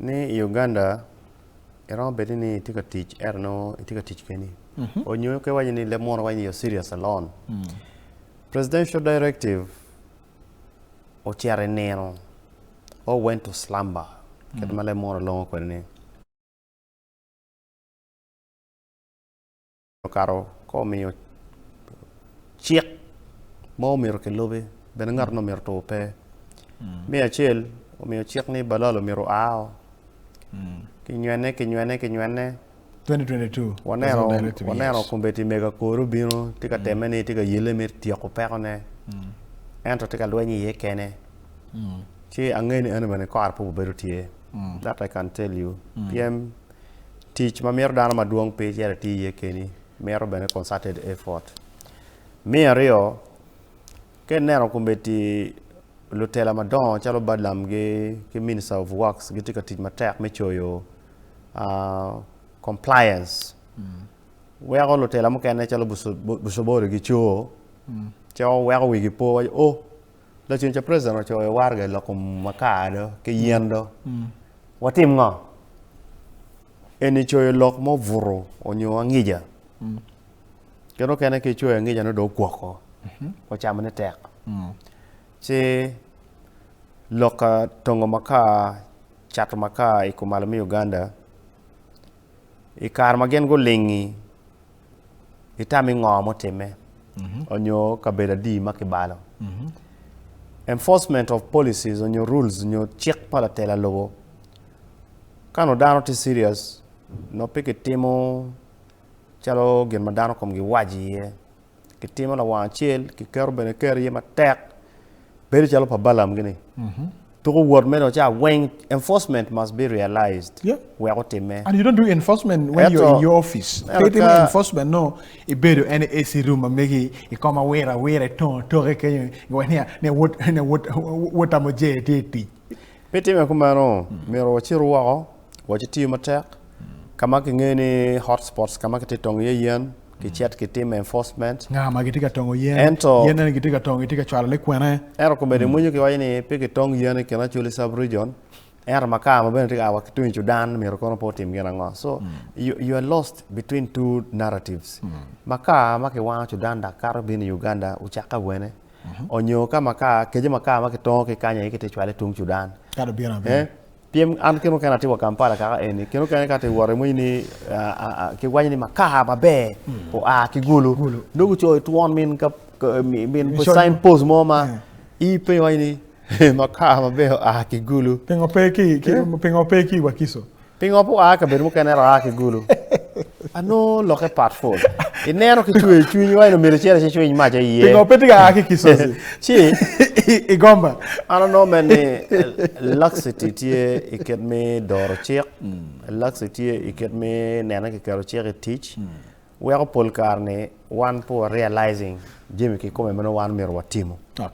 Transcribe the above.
Ni i Uganda iromo bedo ni itye ka tic ento nongo itye ka tic keni onyo ka iwaco ni leb munu waco ni you're serious alone. Presidential directive ocito i nino or went to slumber kit ma leb munu longo kwede ni. Okato ka omiyo cik ma omyero kilubi bene ngat ma omyero otur pe. Me acel omiyo cik ni balal omyero oa o kinywene kinywene kinywene waneno waneno kombeddi mego akor obino tye ka temme ni tye ka yelle me tyeko pekone ento tye ka lweny iye kene ci angeyo ni eno bene kore pe obedo tye that I can tell you pien Tic ma mito dano madwong pe icito iti iye keni, mito bene concerted effort. Me aryo, ka ineno kombeddi lutela madongo calo Balaam ki Minister of Works gitye ka tic matek me coyo compliance weko lutela mukene calo Busobori gico ci weko wigi po waco oh lacen ca president ocoyo waraga i lok kom makar do ki yen do Watim ngo? Eni coyo lok ma obuto onyo angica. Kit mukene ki coyo angica nongo dong ogwoko, ocamo ne tek. Ci lok ka tongo makar, cato makar i kumalo me Uganda, i kare ma gin gulingi itami ngo mutimme onyo kabedo adi ma kibalo. Enforcement of policies onyo rules onyo cik pa latela lobo ka onongo dano tye serious nongo pe kitimo calo gin ma dano komgi waco iye. Kitimo lawang acel kiketo bene ker iye matek bedo calo pa Balaam gini. Tuko wot meno ca weng enforcement must be realized Yeah. wek otimme. And you don't do enforcement when you're in Ento- your office. ento Pe itimo ka- enforcement no ibedo en i AC room ma megi i kom awira awira itongo toke kenyo iwaco niya ni wod ni wod wod tamo jer tye i tic. Pe time kumeno, myero wacitu woko, wacitiyo matek ka ma kingeyo ni hot spots ka ma kitye ka tongo iye yen, kicit kitim enforcement. Nga ma gitye ka tongo yen? Ento- Yen eni gitye ka tongo gitye ka cwalone kwene? Ento kombeddi mwenyo kiwaco ni pe kitong yen i kin Acholi sub region, ento makar ma bene tye ka a wa ki tung i Cudan myero kono pe otim gin ango. So you, you are lost between two narratives. Makar ma kiwango Cudan dok kato bino i Uganda ocakke awene? Onyo ka makar, kece makar ma kitongo ki kany aye kitye cwale tung Cudan. Kato bino abina. Eh? Pien an kine mukene atye wa Kampala kaka eni, kine mukene ka atye wot imwonyo ni kiwaco ni makar maber oa ki Gulu. Nongo gucoyo twon min ka min sign post mo ma ii penyo iwaco ni makar maber oa ki Gulu. Pingo pe ki pingo pe ki Wakiso? Pingo pe oa kabedo mukene ento oa ki Gulu? Anongo lokke pat pol. Ineno ki cwer cwiny iwaco ni omyero icit icwiny mac iye. Pingo pe tye ka a ki Kisozi? Ci I Gomba. An anongo mere ni laxity tye i kit me doro cik, laxity tye i kit me neno ni kiketo cik i tic, weko pol kare ni wan pe wa realizing jami kikome ma nongo wan myero watimo.